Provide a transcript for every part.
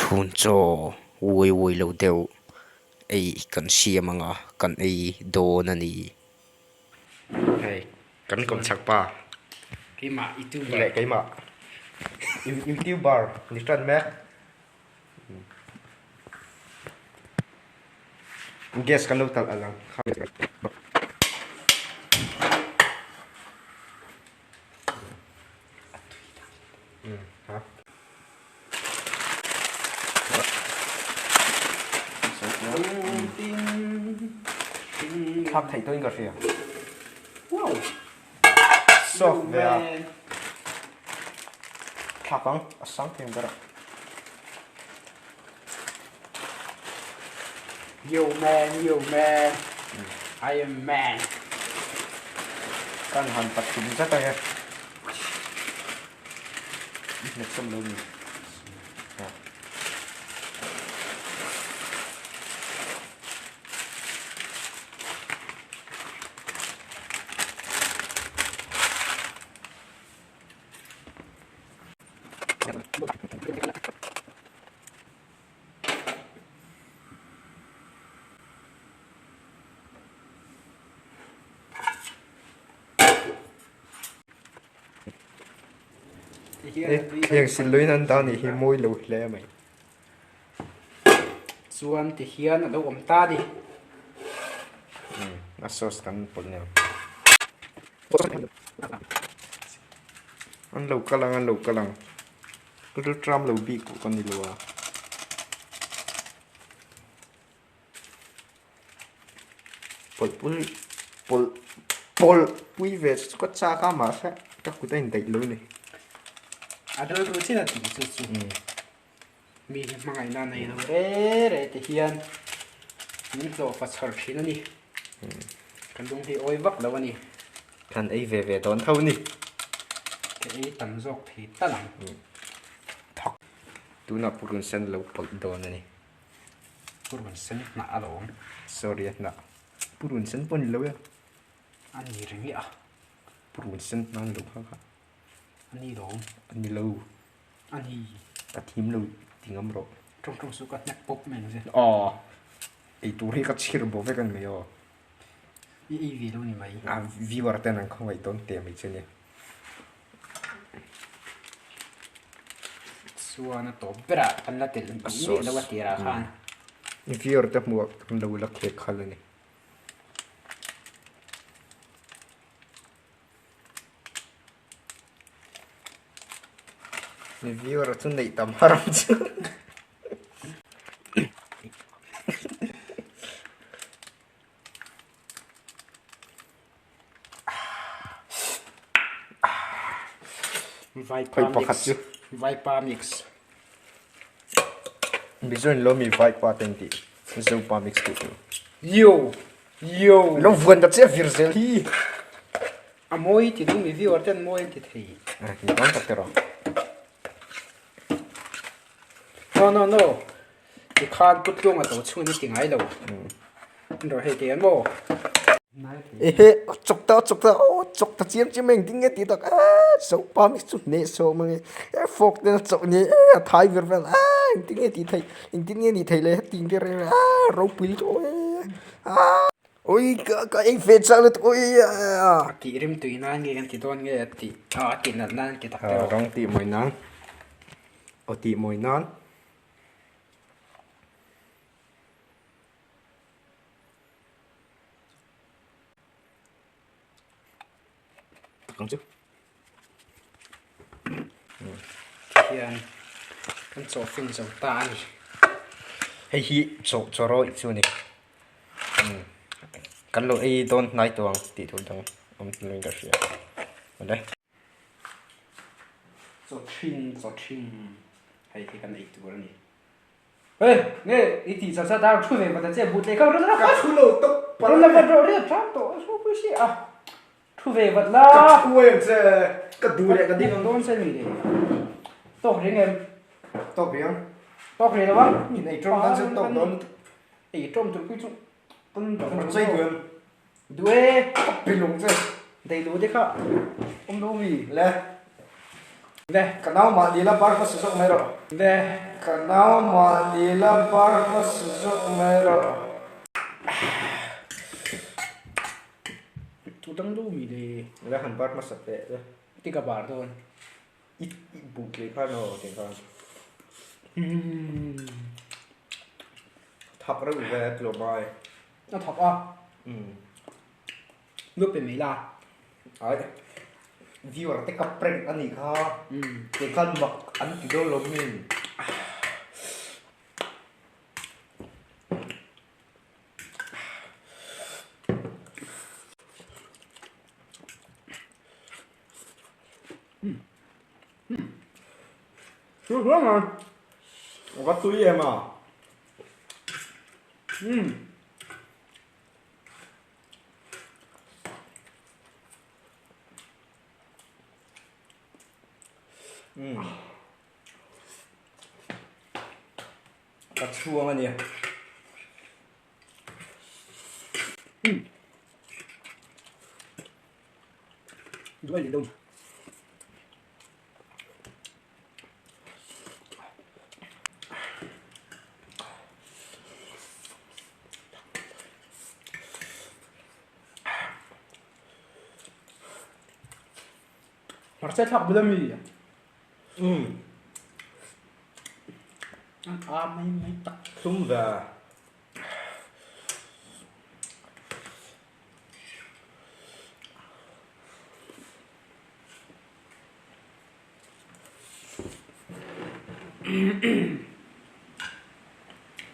Chhun chaw uai uai lo deuh ei kan siam ang a, kan ei dawn a ni. Hei kan kawm chak pa. Keimah YouTuber. Leh keimah YouTuber ni tan mek. Gas kan lo talh ang. Thlak theih tawhin ka hria. Wow. Soft ve a. Thlak ang a sang thei ang ber a. Yo man, yo man. I am man. Kan han pathum zet ang e. I hmet sawm lo mi. Heng sil luiin an dah anih hi mawi lo hle mai. Chuan ti hian a lo awm ta a ni. A sauce kan pawlh nia. An lo kal ang an lo kal ang. Ru tram lo bik pawh ka ni lo a. Pawlh pui pawlh pawlh pui ve chu ka chak a mahse ka kut a indaih lo a ni. A rilru chin a tih chu chu mi hi hmangaihna a nei lo re re ti hian min hlawh fa chhar thin a ni. Ka lung hi awi vak lo a ni. Kan ei ve ve dawn tho a ni. Ka ei tam zawk thei tal ang. Thak. Tunah purun sen lo pawlh dawn a ni. Purun sen hnah a lo awm. Sorry a hnah. Purun sen pawh a ni lo e. A ni reng i a. Purun sen hnah a ni lo kha kha. A ni lo. A ni lo. A ni. Ka thim lo ti ngam rawh. Tawng tawng suh ka hnek pawp mai ang che. Aw. Ei tur hi ka chhir bo vek a ni mai aw. I ei ve lo ni mai. A viewer ten an khawngaih dawn teh mai che nia. Chuan a tawp berah kan la telh miah lo a tirah khan. Viewer te hmuh ah kan lo la khek khal a ni. Viewer chu neih tam har ang chu. Vaipa mix Vaipa mix Mizo in lo mi Vaipa te an tih Zopa mix tih chu. Yo Yo Lo vuan ta chiah vir zel hi. A mawi ti ding mi viewer ten mawi an ti thei. A ni dawn tak tiraw. No no no. Tikhan putluang a to chhung in i ti ngai lo. An rawh hei te an maw? Ehe chawk ta chawk ta aw chawk ta chiam chiam mai engtin nge tih tak eee zopa mi chu hneh sawh mang e e fork ten a chawk ni e a thai ver vel eee engtin nge tih theih engtin nge nih theih le heti ang te reng reng eee ropui lutuk eee aaa ui ka ka ei ve chak lutuk ui a tih rim tui nan nge kan ti dawn nge a tih a tih nalh nan ti tak deuh rawng tih mawi nan aw tih mawi nan. Tak ang chu. Tihian kan chaw fin zo ta a ni. Hei hi chaw chaw rawih chu a ni. Kan lo ei dawn hnai tawh ang tih tur dang awm tluin ka hria. Awle. Chaw thin chaw thin hei hi kan ei tur a ni. Hey, nge i tih chak chat a, thu ve vat a che but leh kha rawn la Ka thu lo tawp rawn la vat rawh riat ṭham tawh a thu pui si a, thu ve vat la. Ka thu em che, ka duh leh ka ding ang dawn che mi le. Tawk reng em? Tawk reng. Tawk reng lo a. In ei ṭawm tan chuan tawk dawn lutuk. Ei ṭawm tur pui chu tan rawn chei duh em? Duh e. Ka pe lawng che. Dei lu te kha awm lo mi. Le. Le. Ka nau mah lila bar hmasa zawk mai rawh. Le. Ka nau mah lila bar hmasa zawk mai rawh. Tu dang lu mi le. Le han bar hmasa teh le. Ti ka bar dawn. I i buh tlei khan aw tih khan. Thak reuh ve tlawm ai. A thak a. Lu pe mai la. Ai. Viewer te ka prank a nih kha. Kei khan mak an ti dawn lo mi. Va tui em a? Ka chhuang a nia. Duai leh dawn. Hmarcha thlak bula mi. A mai mai tak. Thlum ve.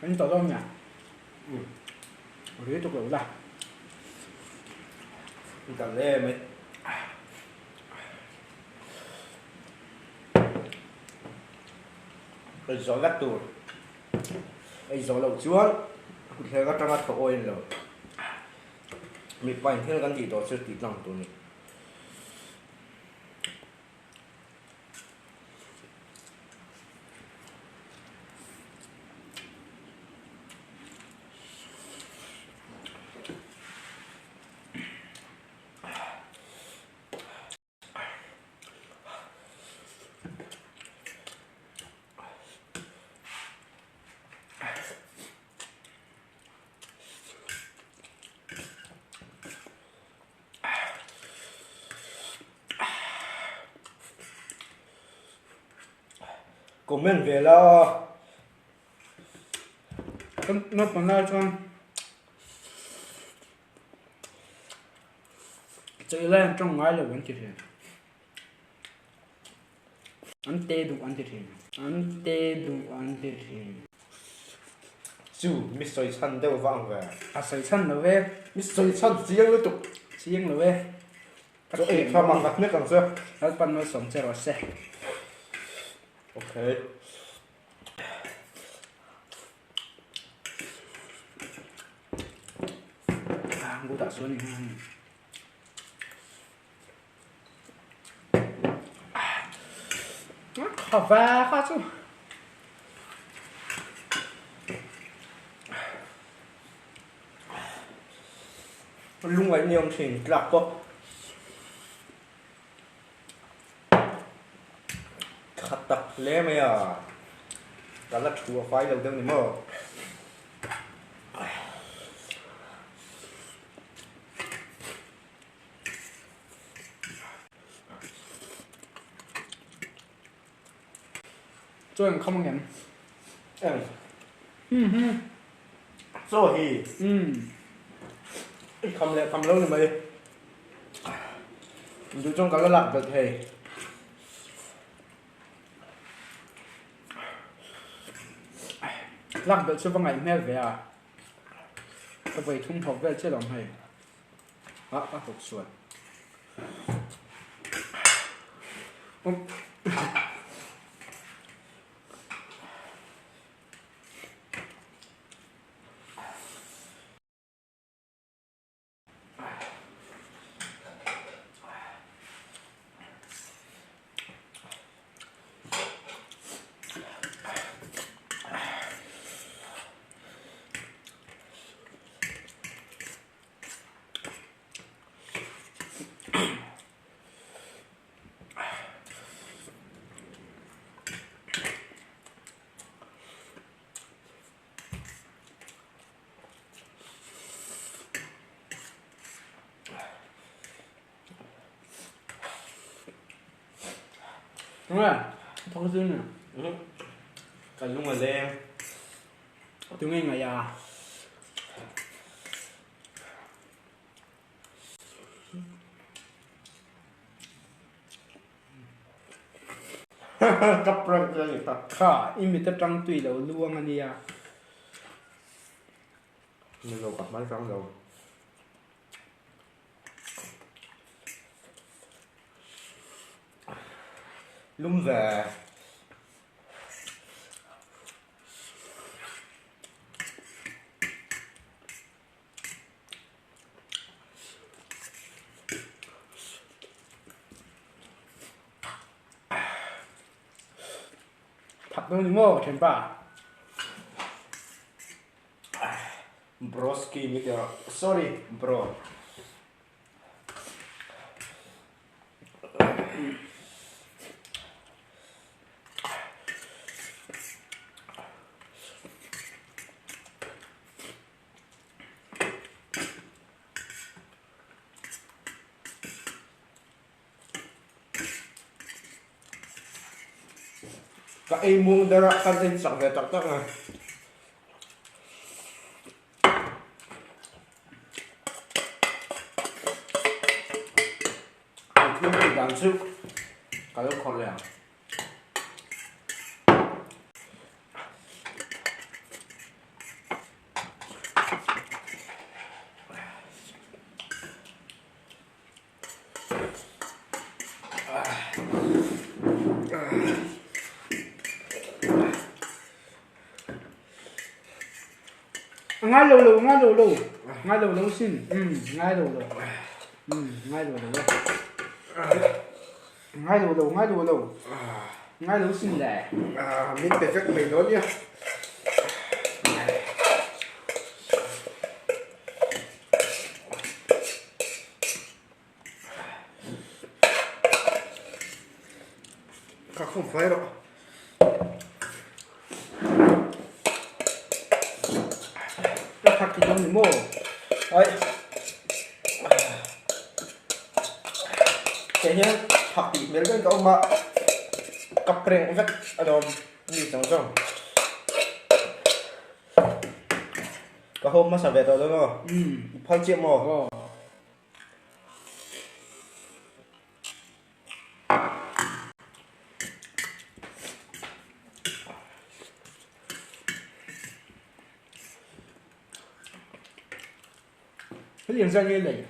Kan tawh dawn nia. Ri tuk lo la. Kan le mai. Ei zawh vek tur. Ei zawh loh chuan kuthleng atanga thaw awin lo. Mipa in thil kan tih tawh chu tih tlang tur a ni. Comment ve la. Kan naupang lai chuan Chei lai an tawng ngai lo an ti thin. An te duh an ti thin. An te duh an ti thin. Chu mi sawi chhan deuh va ang ve. A sawi chhan lo e. Mi sawi chhan chiang lutuk. Chiang lo e. Ka ei tha mak tak nek ang che. Lalpan malsawm che rawh se. Okay. Ngutah sawn Kha va kha chu. Lungaih ni awm thin tlak pawh. Tha tak hle mai a, ka la thu a fai lo deuh ni maw? Chaw eng kham angem? Eng? Chaw hi i kham leh kham lo ni mai. Duh chuan ka la lak belh thei. Lak belh chu va ngaih hmel ve a. Ka vawi thum hawk vel chiah lo ang hei. Ah ka hawk sual. Nge, thawk zir ni. Ka lung a leng. Tunge ngaih a? Ka prank a ni kha. Kha, i mit atang tui lo luang a nia. Ni lo, ka hmai rang lo. Lum ve. Thak dawn ni maw thianpa? Broski mi ti rawh. Sorry bro. Ka ei muang der a, kan en chak ve tak tak a. An thil tih dan chu ka lo khawrh leh ang. Ngai lo lo, ngai lo lo, ngai lo lo sin, um, ngai lo lo, um, ngai lo lo e. Ngai lo lo, ngai lo lo, ngai lo sin le. Min pe vek mai dawn nia. Ka khum fai rawh. Ka thak ti dawn ni maw? Ai. Kei hian thak tih hmel deuhin ka awm a, ka prank vek alawm mi zawng zawng. Ka hawm hmasa ve tawh dawn aw. I phal chiah maw? Hei engzah nge lei?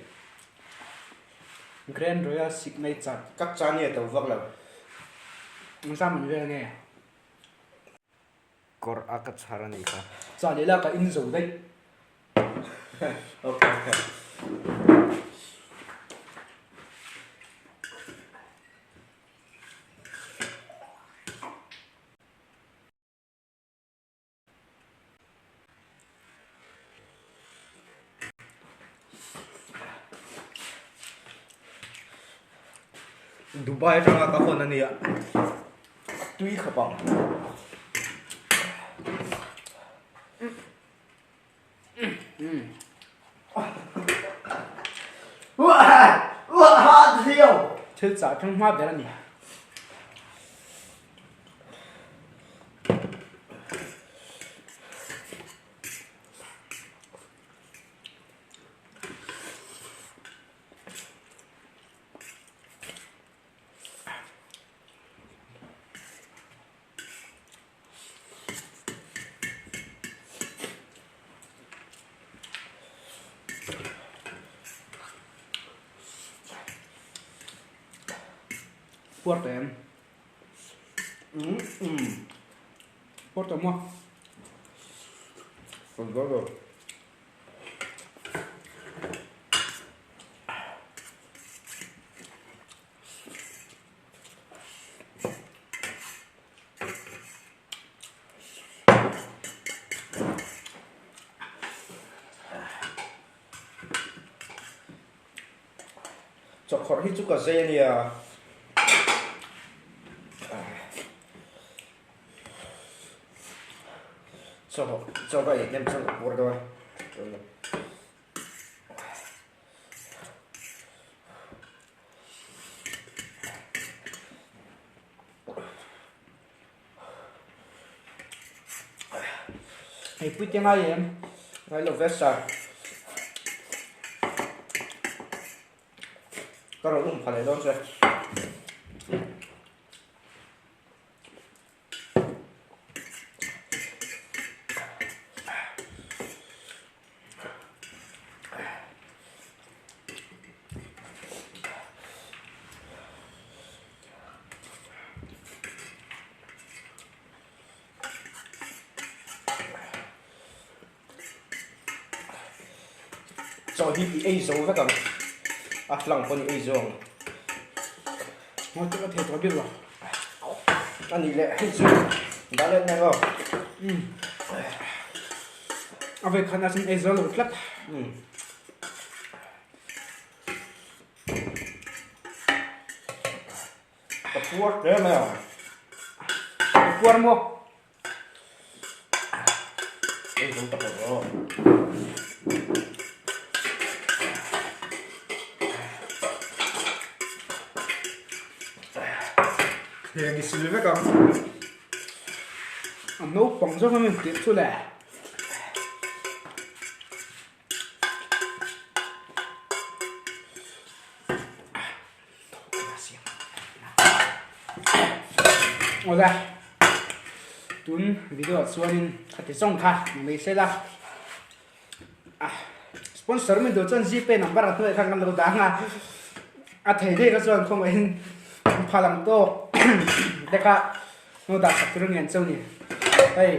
Grand Royal Signature. Ka cha nge to vak lo. Engzah man vel nge? Kawr a ka chhar a nih kha. Cha leh la ka in zo daih. Okay okay. Dubai atanga ka hawn a nia tui khawp ang. Thil chah tang hma ber a ni. Puar tawh em? Puar tawh maw? Chawkhawrh hi chu ka zei a nia. Chaw chaw ka ei hnem chuan ka pur dawn. Hei pui te ngai em? Ngai lo ve sir. Ka rawn um pha leh dawn che. Chaw hi i ei zo vek ang, a hlang pawn i ei zo ang. Ngawi tawh a thei tawh bik lo. A nih leh hei chu dah let mai aw. A vei khan a chuan ei zo lo tlat. Ka puar hle mai ang. Ka puar maw? Ei zo tak lo aw. Heng i sil vek ang. A naupang zawk a min tirh chu le. Awle tun video ah chuanin khati zawng kha ni mai sela sponsor min duh chuan gpay number a hnuaiah khan kan lo dang a a thei daih kha chuan khawngaihin phal ang tawk te kha hnu dah sak tur a ni ang cheu ni hei.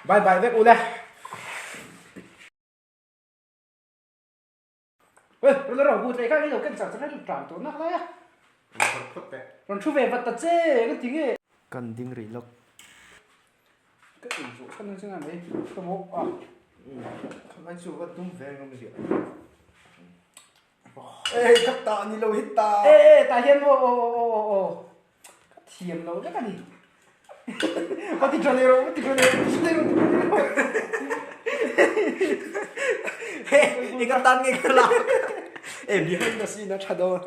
Bye bye vek ule. Oi, rawn ro bu tlei kha i lo ken chak chak in tlan tawh nak lai a. Rawn thu ve vat ta che, ka ti nge. Kan ding rih lawk. Ka in zawh khan ang chinga mai ka maw a. Khalai chu va dum ve ngam ziah. Ei ka tah ni lo hi ta. E e tah hian maw aw aw aw aw. Ka thiam lo vek a ni. Ka ti tha leh rawh, ka ti tha leh rawh, ti tha leh rawh, ti tha leh rawh. He, i ka tan nge ka lak. E behind the scene a tha dawn.